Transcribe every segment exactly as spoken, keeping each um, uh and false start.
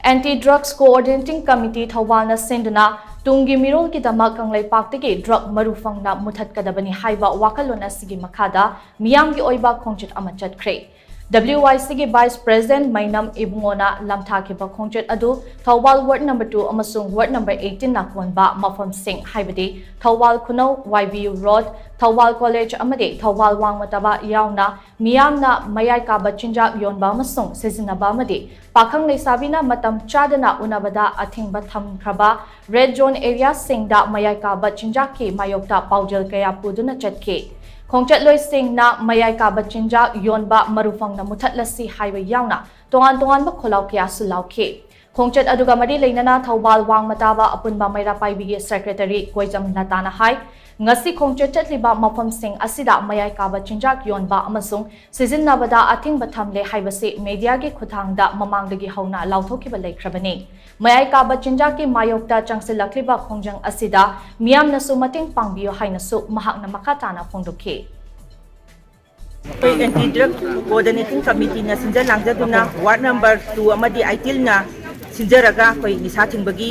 Anti drugs coordinating committee ꯊꯧꯕꯥꯜꯅ ꯁꯤꯟꯗꯨꯅ ꯇꯨꯡꯒꯤ ꯃꯤꯔꯣꯜꯒꯤꯗꯃꯛ ꯀꯪꯂꯩꯄꯥꯛꯇꯒꯤ drug ꯃꯔꯨ ꯐꯪꯅ ꯃꯨꯊꯠꯀꯗꯕꯅꯤ ꯍꯥꯏꯕ ꯋꯥꯈꯜꯂꯣꯟ ꯑꯁꯤꯒꯤ ꯃꯈꯥꯗ ꯃꯤꯌꯥꯝꯒꯤ ꯑꯣꯏꯕ ꯈꯣꯡꯆꯠ ꯑꯃ ꯆꯠꯈ꯭ꯔꯦ꯫ WYCꯒꯤ Vice President ꯃꯩꯅꯝ ꯏꯕꯨꯡꯉꯣꯅ ꯂꯝꯊꯥꯈꯤꯕ ꯈꯣꯡꯆꯠ ꯑꯗꯨ ꯊꯧꯕꯥꯜ Ward number two ꯑꯃꯁꯨꯡ Ward number eighteen ꯅ ꯀꯣꯟꯕ ꯃꯐꯝꯁꯤꯡ, ꯍꯥꯏꯕꯗꯤ Thoubal ꯈꯨꯅꯧ, YVU Road, Thoubal College ꯑꯃꯗꯤ ꯊꯧꯕꯥꯜ ꯋꯥꯡꯃ ꯇꯕꯥ ꯌꯥꯎꯅ ꯃꯤꯌꯥꯝꯅ ꯃꯌꯥꯏ ꯀꯥꯕ ꯆꯤꯟꯖꯥꯛ ꯌꯣꯟꯕ ꯑꯃꯁꯨꯡ ꯁꯤꯖꯤꯟꯅꯕ ꯑꯃꯗꯤ ꯄꯥꯈꯪ ꯂꯩꯁꯥꯕꯤꯅ ꯃꯇꯝ ꯆꯥꯗꯅ ꯎꯅꯕꯗ ꯑꯊꯤꯡꯕ ꯊꯝꯈ꯭ꯔꯕ red zone areaꯁꯤꯡꯗ ꯃꯌꯥꯏ ꯀꯥꯕ ꯆꯤꯟꯖꯥꯛꯀꯤ ꯃꯥꯌꯣꯛꯇ ꯄꯥꯎꯖꯦꯜ ꯀꯌꯥ ꯄꯨꯗꯨꯅ ꯆꯠꯈꯤ꯫ ꯈꯣꯡꯆꯠꯂꯣꯏꯁꯤꯡꯅ ꯃꯌꯥꯏ ꯀꯥꯕ ꯆꯤꯟꯖꯥꯛ ꯌꯣꯟꯕ ꯃꯔꯨ ꯐꯪꯅ ꯃꯨꯊꯠꯂꯁꯤ ꯍꯥꯏꯕ ꯌꯥꯎꯅ ꯇꯣꯉꯥꯟ ꯇꯣꯉꯥꯟꯕ ꯈꯣꯜꯂꯥꯎ ꯀꯌꯥꯁꯨ ꯂꯥꯎꯈꯤ꯫ ꯈꯣꯡꯆꯠ ꯑꯗꯨꯒ ꯃꯔꯤ ꯂꯩꯅꯅ ꯊꯧꯕꯥꯜ ꯋꯥꯡꯃ ꯇꯥꯕ ꯑꯄꯨꯟꯕ ꯃꯩꯔꯥ ꯄꯥꯏꯕꯤꯒꯤ Secretary ꯀꯣꯏꯖꯝ ꯂꯇꯥꯅ ꯍꯥꯏ, ꯉꯁꯤ ꯈꯣꯡꯆꯠ ꯆꯠꯂꯤꯕ ꯃꯐꯝꯁꯤꯡ ꯑꯁꯤꯗ ꯃꯌꯥꯏ ꯀꯥꯕ ꯆꯤꯟꯖꯥꯛ ꯌꯣꯟꯕ ꯑꯃꯁꯨꯡ ꯁꯤꯖꯤꯟꯅꯕꯗ ꯑꯊꯤꯡꯕ ꯊꯝꯂꯦ ꯍꯥꯏꯕꯁꯤ mediaꯒꯤ ꯈꯨꯠꯊꯥꯡꯗ ꯃꯃꯥꯡꯗꯒꯤ ꯍꯧꯅ ꯂꯥꯎꯊꯣꯛꯈꯤꯕ ꯂꯩꯈ꯭ꯔꯕꯅꯤ꯫ ꯃꯌꯥꯏ ꯀꯥꯕ ꯆꯤꯟꯖꯥꯛꯀꯤ ꯃꯥꯌꯣꯛꯇ ꯆꯪꯁꯤꯜꯂꯛꯂꯤꯕ ꯈꯣꯡꯖꯪ ꯑꯁꯤꯗ ꯃꯤꯌꯥꯝꯅꯁꯨ ꯃꯇꯦꯡ ꯄꯥꯡꯕꯤꯌꯨ ꯍꯥꯏꯅꯁꯨ ꯃꯍꯥꯛꯅ ꯃꯈꯥ ꯇꯥꯅ ꯐꯣꯡꯗꯣꯛꯈꯤ꯫ ꯑꯩꯈꯣꯏ ꯑꯦꯟꯇꯤ ꯗ꯭ꯔꯒ ꯀꯣꯑꯣꯔꯗꯤꯅꯦꯇꯤꯡ ꯀꯃꯤꯇꯤꯅ ꯁꯤꯟꯖ ꯂꯥꯡꯖꯗꯨꯅ Ward number two ꯑꯃꯗꯤ eighteenꯅ ꯁꯤꯟꯖꯔꯒ ꯑꯩꯈꯣꯏ ꯅꯤꯁꯥ ꯊꯤꯡꯕꯒꯤ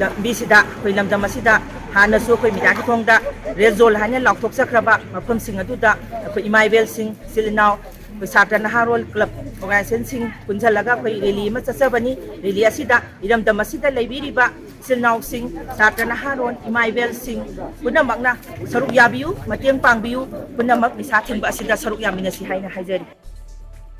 ꯂꯝꯕꯤꯁꯤꯗ, ꯑꯩꯈꯣꯏ ꯂꯝꯗꯝ ꯑꯁꯤꯗ ꯍꯥꯟꯅꯁꯨ ꯑꯩꯈꯣꯏ mediaꯒꯤ ꯊꯣꯡꯗ red zone ꯍꯥꯏꯅ ꯂꯥꯎꯊꯣꯛꯆꯈ꯭ꯔꯕ ꯃꯐꯝꯁꯤꯡ ꯑꯗꯨꯗ ꯑꯩꯈꯣꯏ ꯏꯃꯥ ꯏꯕꯦꯜꯁꯤꯡ, ꯏꯆꯤꯜ ꯏꯅꯥꯎ, ꯑꯩꯈꯣꯏ ꯁꯥꯇ꯭ꯔ ꯅꯍꯥꯔꯣꯜ club organizationꯁꯤꯡ ꯄꯨꯟꯁꯤꯜꯂꯒ ꯑꯩꯈꯣꯏ rally ꯑꯃ ꯆꯠꯆꯕꯅꯤ꯫ Rally ꯑꯁꯤꯗ ꯏꯔꯝꯗꯝ ꯑꯁꯤꯗ ꯂꯩꯕꯤꯔꯤꯕ ꯏꯆꯤꯜ ꯏꯅꯥꯎꯁꯤꯡ, ꯁꯥꯇ꯭ꯔ ꯅꯍꯥꯔꯣꯜ, ꯏꯃꯥ ꯏꯕꯦꯜꯁꯤꯡ ꯄꯨꯝꯅꯃꯛꯅ ꯁꯔꯨꯛ ꯌꯥꯕꯤꯌꯨ, ꯃꯇꯦꯡ ꯄꯥꯡꯕꯤꯌꯨ꯫ ꯄꯨꯝꯅꯃꯛ ꯅꯤꯁꯥ ꯊꯤꯡꯕ ꯑꯁꯤꯗ ꯁꯔꯨꯛ ꯌꯥꯃꯤꯟꯅꯁꯤ ꯍꯥꯏꯅ ꯍꯥꯏꯖꯔꯤ꯫